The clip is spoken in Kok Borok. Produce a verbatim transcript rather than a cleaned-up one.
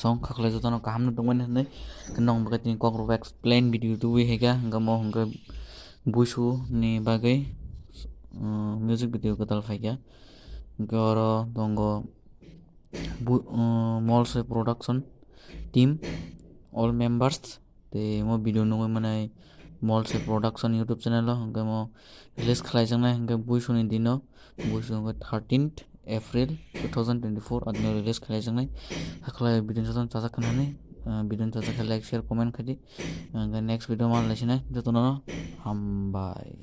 Song khaklai jotono kaham no tongmani hinwi, nong bagwi tini kok rok explain video tubui haikha, hwnkhe mo hwnkhe buisu ni bagwi, um, music video kwtal phaikha. Hwnkhe oro tongo bu-, um, Molsoi Production team, all members, tei mo video nugwi manai Molsoi Production YouTube channel o, hwnkhe mo release khlaijaknai hwnkhe buisuni dino, buisu hwnkhe thirteenth April two thousand twenty-four adino release khlaijaknai. Hakhlai video jotono chajak khanani, uh, video chajak khe like, share, comment khaidi. Hwnkhe next video ma laisinai jotono hambai.